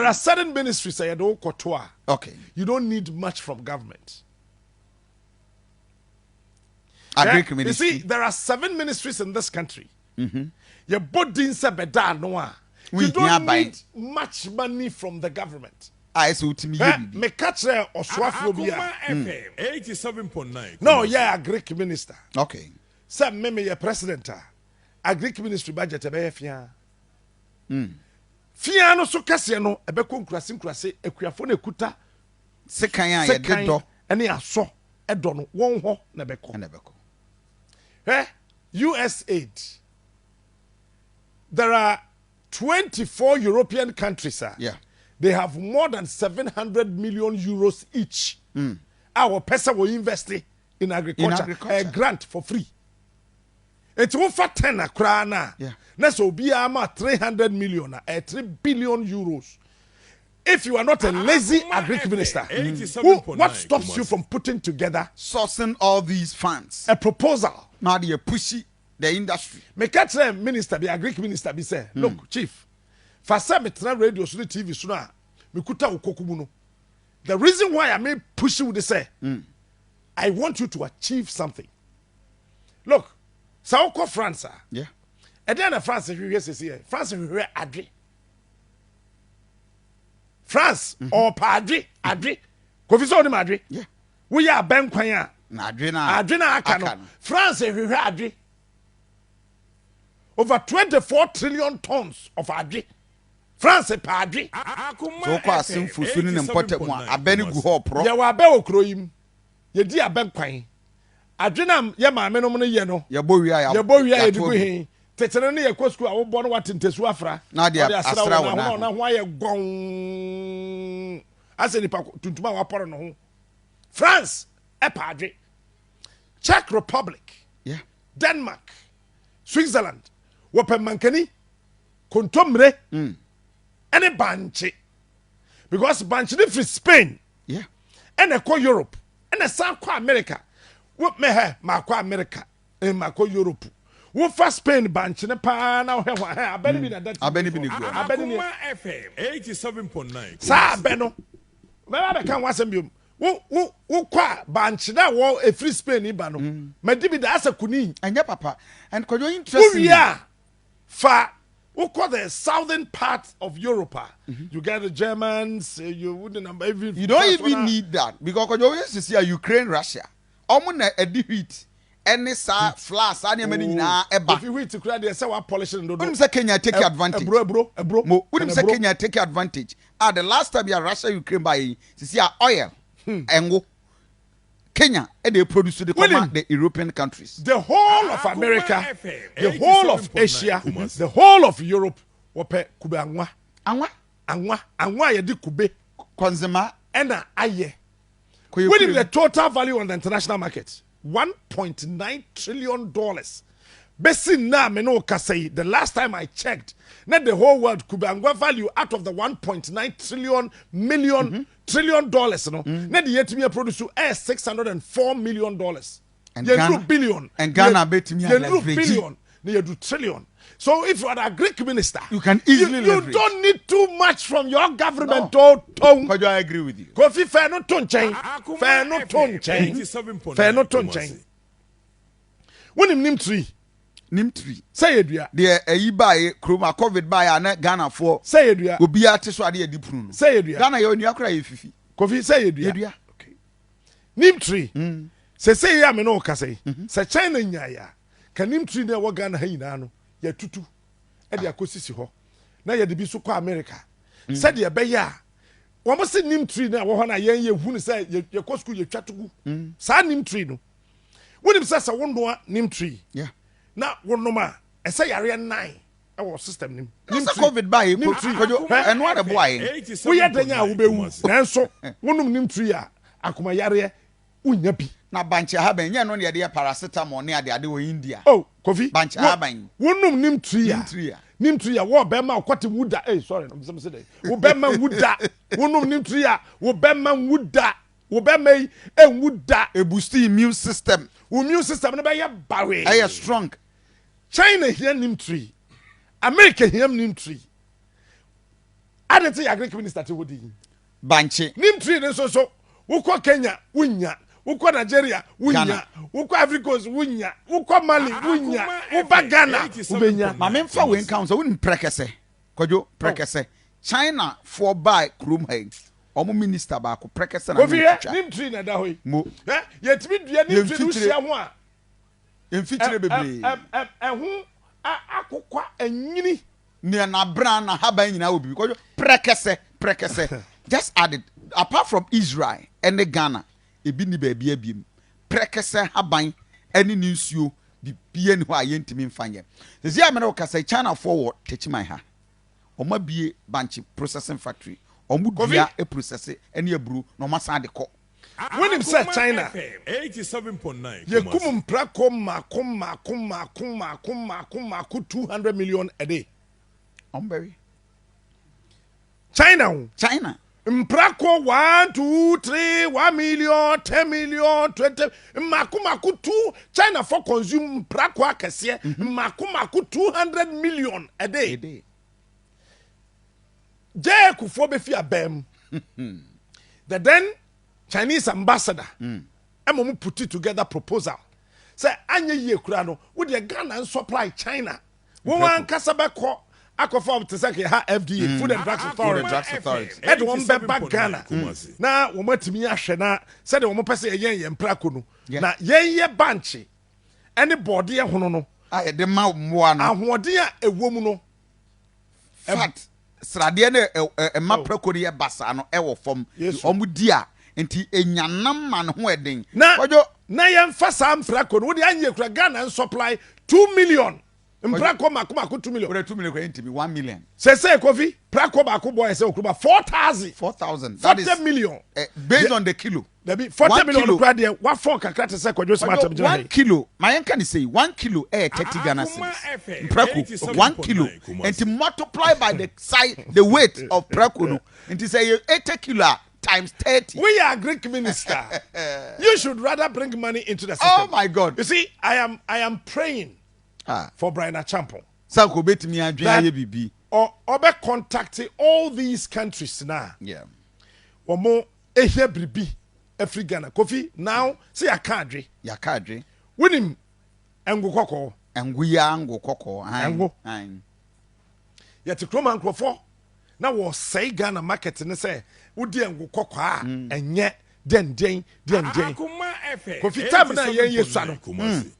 There are certain ministries a yɛde wo kɔto a, you don't need much from government. Agric You ministry. see, there are seven ministries in this country. Yɛbɔ din sɛ bɛda ano a, you Wonhia don't aban. need much money from the government. A ɛsɛ wotumi yɛ Eh, biribi. Meka kyerɛ ɔsoafoɔ bi a Akoma FM 87.9. na ɔyɛ agric minister sɛ me meyɛ president a, agric ministry budget ɛbɛyɛ fia fia no so kɛseɛ no ɛbɛkɔ nkurase nkurase, akuafoɔ no ekuta sekan a yɛde sekan dɔ ɛne asɔ ɛdɔ no, wɔn hɔ na ɛbɛkɔ. Ɛna ɛbɛkɔ. Hwɛ, USAID, there are 24 European countries a they have more than €700 million each a wɔpɛ sɛ wɔ invest in agriculture. Agriculture. A grant for free. Nti wofa 10 akoraa no a, na sɛ obiara ma 300 million a, ɛyɛ €3 billion. If you are not a lazy Akoma agric FM minister, 87.9 what stops you Kumasi. from putting together sourcing all these funds a proposal na de push the industry? Meka kyerɛ minister bi, agric minister bi sɛ, look, chief, fa sɛ metena radio so ne TV so no a mekuta wo koko mu no, the reason why I may push you de sɛ I want you to achieve something. Look, sɛ wokɔ France a, ɛdeɛn na France hwehwɛ sesi? Yɛ France hwehwɛ adwe. France ɔɔpa adwe. Adwe, Kofi, sɛ wonim adwe? Yeah. Woyɛ abɛnkwan a, Na adwe na adwe na aka no. France hwehwɛ adwe, over 24 trillion tons of adwe. France pa adwe. Akoma So wokɔ asemfo so ne ne mpɔtam a, abɛ no gu hɔ porɔ. Yɛwɔ abɛ wɔ kuro yi mu, yɛdi abɛnkwan. Adwe na yɛ maame nom no yɛ no. Yɛbɔ wie a, yɛbɔ wie a, yɛde yɛato gu agu. He tete no ne yɛkɔ sukuu a, wobɔ no wate ntasu afra. Na ɔde Ɔde asra asra wo wo na ho nan. Na ho ayɛ gɔn asɛ nipa tuntum a wapɔre no ho. France ɛpa adwe, Czech Republic, Denmark, Switzerland wɔpɛ mankani, kontommire ɛne bankye, because bankye ne firi Spain ɛna ɛkɔ Europe ɛna san kɔ America. Wo mɛhɛ maakɔ America, maakɔ Europe, wofa Spain bankye ne paa na wohwɛ hɔ hɛ, abɛ no bi na da. Abɛ no bi na egu hɔ. Abɛ no ni. Akoma FM 87.9. Saa abɛ no mɛba bɛka ho asɛm biom. Wo wo wokɔ a, bankye no a wɔ efiri Spain ba no, madi bi da asɛ kuni. Ɛnyɛ papa. And Kwadwo, interesting. Wowie a, fa wokɔ the southern part of Europe a, you get the Germans, you wouldn't even You don't France even wɔn a- need that because Kwadwo, oyɛ sisi a, Ukraine, Russia, ɔmo na ɛdi wheat ɛne saa flour, saa nneɛma no nyinaa ɛba. Kofi, wheat kura deɛ sɛ wa polish no dodo. Wonim sɛ Kenya take advantage. Eburo, eburo, eburo. Mo wonim sɛ Eburo. Kenya take advantage. Ah, the last time yɛ Russia Ukraine ba yi sisi a, oil, ɛngo, Kenya ɛna produce de kɔma Wonim. the European countries. The whole of Akuma America, FM, the whole of 87.9 Asia, Kumasi. the whole of Europe wɔpɛ kube anwa. Anwa. Anwa, anwa a yɛde kube kɔnzema ɛna ayɛ. Kɔyɛ Wonim kure the total value on the international market, $1.9 trillion. Bɛsi nna a me ne wo kasa yi, the last time I checked na the whole world kube angwa value out of the 1.9 trillion million trillion dollars no, na de yɛtumi produce ɛyɛ $604 million. And Yɛduru Ghana- billion. and Ghana bɛtumi Yɛduru leverage. billion na yɛduru trillion. So if you are a agric minister, You can easily you leverage. don't need too much from your government. No. Oh, tone. Kwadwo, I agree with you. Kofi, fɛ no to nkyɛn. Akoma Fɛ no to FM, nkyɛn. 87.9 Fɛ no to Kumasi. nkyɛn. Wonim neem tree? Neem tree. Sɛ yɛ dua. Deɛ ɛyi baayɛ kurom a, COVID baayɛ a, na Ghanafoɔ Sɛ yɛ dua. obiara te so ade yɛdi punu no. Sɛ yɛ dua. Ghana yɛ onua kora yɛ fifi. Kofi, sɛ yɛ dua. Yɛ dua. Okay. Neem tree sɛ yi a me ne wo kasa yi, sɛ China nyaeɛ a, ka neem tree no a ɛwɔ Ghana ha nyinaa no, yɛtutu ɛde akɔsisi hɔ na yɛde bi so kɔ America, sɛdeɛ ɛbɛyɛ a wɔn se neem tree no a ɛwɔ hɔ no a yɛn yɛ hu no sɛ yɛkɔ sukuu yɛtwa to gu saa neem tree no, wonim sɛ wonoa neem tree na wonom a, ɛsɛ yareɛ nnan ɛwɔ system nim. Na sɛ COVID baayɛ Neem tree. Kwadwo, Hɛ? ɛno ara boa yɛn. Woyɛ dɛn a wobɛwu, nanso wonom neem tree a, akoma yareɛ wonya bi. Na bankye ahaban nyɛ no ne yɛde yɛ paracetamol ne ade ade wɔ India? Oh, Kofi, Bankye ahaban. wonom neem tree a, Neem tree a. Neem tree a, wɔ bɛrima wokɔte wu da. Hey, sorry, nsɛm sɛ dɛ wo bɛrima nwu da. Wonom neem tree a, wo bɛrima nwu da. Wo bɛrima yi enwu da. Eboost immune system. Wo immune system no bɛyɛ bawee. Ɛyɛ strong. China hia neem tree, America hia neem tree. Ade te yɛ agric minister te hɔ din. Bankye. Neem tree no nso so, wokɔ Kenya, wonnya. Wokɔ Nigeria, wonnya. Wokɔ Ivory Coast, wonnya. Wokɔ Mali, wonnya. Woba Ghana, wobɛnya. Ma memfa wei nka ho sɛ wonim prɛkɛsɛ, Kwadwo, prɛkɛsɛ. China foɔ baa kurom ha yi, wɔn minister baako prɛkɛsɛ na ne Kofi hwɛ, twitwa. neem tree na ɛda hɔ yi. Mo. Hwɛ, yɛtumi dua neem tree no wohyia ho a. Mfikyire bebree. Ɛho akokwa anyini. Nea n'abran n'ahaban nyinaa wɔ biribi. Kwadwo, prɛkɛsɛ, prɛkɛsɛ. Just add it. Apart from Israel ɛne Ghana, ebi nni baabiara biom. Prɛkɛsɛ haban ɛne ne nsuo, biribiara nni hɔ a yɛntumi mfa nyɛ. Seesei a me ne wo kasa yi, Chinafoɔ wɔ Techiman ha. Wɔn abue bankye processing factory. Wɔn Kofi. dua processe ɛne aburo na wɔn asan de kɔ. Wonim sɛ China, 87.9 yɛkum Kumasi. mprako mmaako mmaako mmaako mmaako mmaako mmaako 200 million a day. Wɔn bɛwe. China o. China. Mprako 1, 2, 3, 1 million, 10 million, 20 mmaako mmaako 2 China for consume mprako akɛseɛ mmaako mmaako 200 million a day. A day. J.A. Kufuor bɛfi abɛn mu. The then Chinese ambassador ɛma ɔmo put it together proposal sɛ anyɛ yie kura no wodeɛ Ghana nsupply China wɔn ankasa bɛkɔ akɔfa te sɛ ha FDA, Food and Drugs Food and Authority, Drugs Authority. ɛde wɔn bɛba Ghana Kumasi. na wɔn atumi ahwɛ na sɛdeɛ wɔn pɛ sɛ yɛyɛn yɛn mprako no na yɛn yɛ bankye ɛne bɔɔdeɛ hono no A yɛde ma mmoa no. Ahoɔden a ɛwɔ mu no. Fat sradeɛ no ɛma prako no yɛ basaa no ɛwɔ fam. Yesu. Wɔn di a nti enya nam ma ne ho ɛden. Na Kwadwo. Na yɛmfa saa mprako no wode anyɛ kura Ghana nsupply 2 million mprako mako mako 2 million. Wode 2 million kura ntumi 1 million. Sese Kofi, prako baako bɔ ɛsɛ okuruma 4,000. 4,000. That 40 is million. Based on the kilo. Dabi, 40 One million kilo. kura deɛ wafɔn kakra te sɛ Kwadwo Smart Kwadwo, gyina ha one yi. kilo ma yɛn ka ne sei, 1 kilo ɛyɛ 30 Ghana Akuma cedis. FM, Mprako 1 kilo 87.9 nti multiply by the size, the weight of prako no, nti sɛ yɛ 80 kilo a, times 30. We are agric minister. You should rather bring money into the system. Oh my God. You see, I am praying for Bryan Acheampong. Sanko betumi adwene That ayɛ bibi. Or ɔbɛ contact all these countries now. Wɔn ehia biribi afiri Ghana. Kofi, now sɛ yɛaka adwe. Yaka adwe. Wonim ngo kɔkɔɔ? Ngo yi a ngo kɔkɔɔ. Ahan. Ngo. Yɛte kurom ha, nkurɔfoɔ na wɔsɛe Ghana market ne sɛ wodi ngo kɔkɔɔ a ɛnyɛ dɛndɛn dɛndɛn. Akuma FM. Kofi, time na yɛn yɛ sua no, Kumasi.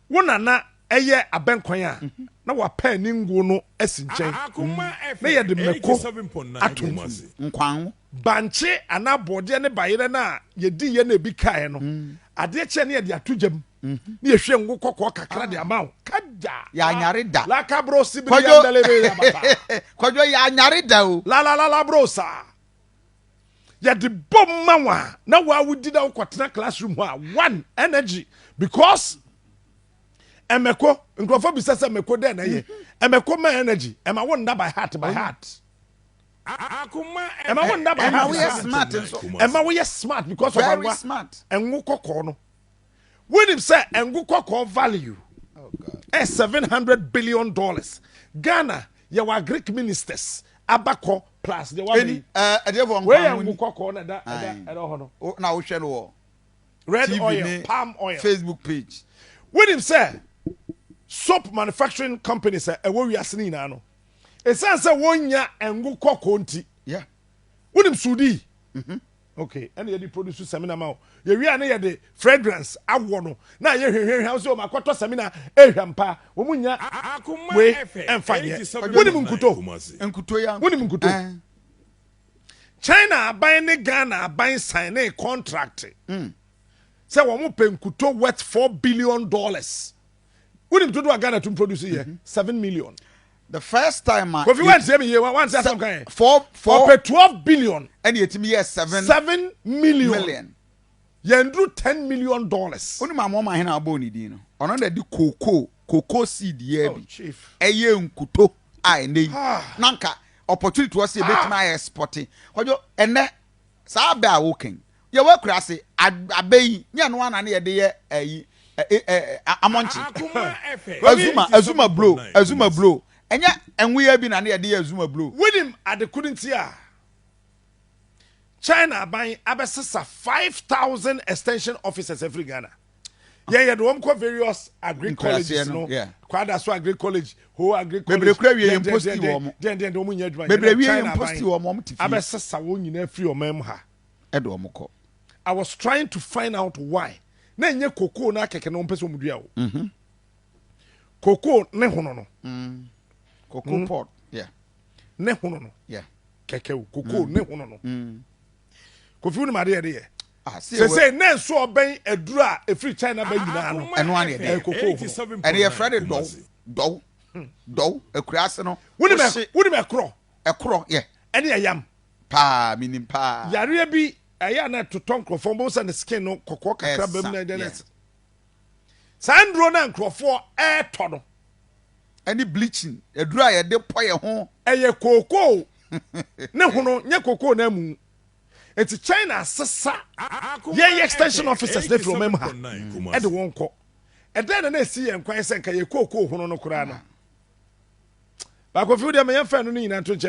Wo nana ɛyɛ abɛnkwan a na wapɛ ani ngo no asi nkyɛn Akuma FM. na yɛde mako 87.9 atom. Kumasi. Nkwanwo. Bankye anaa bɔɔdeɛ ne bayerɛ no a yɛdi yɛ na ebi kaeɛ no, adeɛ kyɛ ne yɛde ato gyam ne yɛhwɛ ngo kɔkɔɔ kakra de ama wo kagya. Yɛanyare da. Lakabro sibiri. Kwadwo. Yandelebe yabata. Kwadwo, yɛanyare da o. La la la la bro saa yɛde bom ma wa na waa wodi na wokɔtena classroom hɔ a, one energy, because ɛmɛko nkurɔfoɔ bisa sɛ mɛko dɛn na ɛyɛ ɛmɛko ma energy, ɛma wo nda by heart by heart. Akuma Ɛma wo nda by Ɛma heart. woyɛ smart nso. Ɛma woyɛ smart because of Very anwa smart. ɛngo kɔkɔɔ no. Wonim sɛ ɛngo kɔkɔɔ value Oh God. ɛ $700 billion. Ghana yɛwɔ agric ministers abakɔ plus deɛ wabɛ Eni yi. ɛdeɛ fɔ Wei yɛ nkwanwo ngo ni. kɔkɔɔ na ɛda ɛda Aye. ɛda hɔ no. Na wohwɛ no wɔ Red TV oil, ne palm oil. Facebook page. Wonim sɛ soap manufacturing companies a ɛwɔ wiase no nyinaa no, ɛsiane sɛ wɔnya ɛngo kɔkɔɔ nti, wonim sudi okay ɛna yɛde produce samina ma wo. Yɛwie a ne yɛde fragrance awɔ no na yɛ hwehwehwɛ sɛ ɔma akɔtɔ samina ɛhwɛ mpa wɔn mu nya Akuma wei FM. ɛmfa nyɛ. 87.9 Wonim nkuto? Kumasi. Nkuto ya. Wonim nkuto? China aban ne Ghana aban sign ne contract sɛ wɔn pɛ nkuto worth $4 billion. Wonim dodo a Ghana tumi produce yɛ? 7 million. The first time a. Kofi, wansi mi yie, wansi asɛm kan yɛ. Four four. Ɔpɛ 12 billion. Ɛna yɛtumi yɛ seven. 7 million. Million. Yɛn duru $10 million. Onim amoama ahene a ɔbɔ ne din no, ɔno na de cocoa seed yɛ Oh, bi. chief. Ɛyɛ nkuto a ɛnɛ yi Ah. na nka opportunity wɔ sɛ yɛbɛtumi ayɛ export. Kwadwo, ɛnɛ saa abɛ a wokan yɛwɔ akura ase abɛ yi nyɛ no ana ne yɛde yɛ ɛyi ɛ ɛ ɛ amɔnkye. Akuma FM. Azuma, azuma blow, azuma blow. Ɛnyɛ ɛnwoyɛ bi na ne yɛde yɛ zuma blow. Wonim ade koro nti a China aban abɛsesa 5,000 extension officers afiri Ghana? Yɛn yɛde wɔn kɔ various agri colleges no, Kwadaso agri college, Ho agri college. Bebree kura wie yɛn posti wɔn. Deɛn deɛn deɛ wɔn nyɛ adwuma. Bebree wie yɛn posti wɔn wɔn ti fie. Abɛsesa wɔn nyinaa firi ɔman mu ha. Ɛde wɔn kɔ. I was trying to find out why. Na ɛnyɛ cocoa na akɛkɛ na wɔn pɛ sɛ wɔn dua o. Cocoa ne hono no. Cocoa pod. Yeah. Ne hono no. Yeah. Kɛkɛ o cocoa ne hono no. Kofi wo nim adeɛ yɛde yɛ. Ah, Sese ne nso ɔbɛn aduru a efiri China bɛ nyinaa no. Ɛno ano yɛde yɛ. Cocoa hono. Ɛno yɛfrɛ de dɔw dɔw dɔw akura ase no. Wonim wonim ɛkorɔ. Ɛkorɔ yɛ. Ɛne ɛyam. Paa minim paa. Yareɛ bi ɛyɛ a na ɛtotɔ nkurɔfoɔ mbom sɛ ne skin no kɔkɔɔ kakra bɛm na ɛdɛ na saa nnuro no a nkurɔfoɔ ɛretɔ no. Ɛne bleaching aduro a yɛde pɔ yɛn ho. Ɛyɛ kookoo ne hono nyɛ kookoo no amu. Nti China asesa yɛn extension officers no afiri ɔman mu ha ɛde wɔn kɔ. Ɛdɛn na na ɛsi yɛn kwan sɛ nka yɛ kookoo hono no koraa no. Baako fi wo deɛ ma yɛmfa ɛno no nyinaa nto nkyɛn.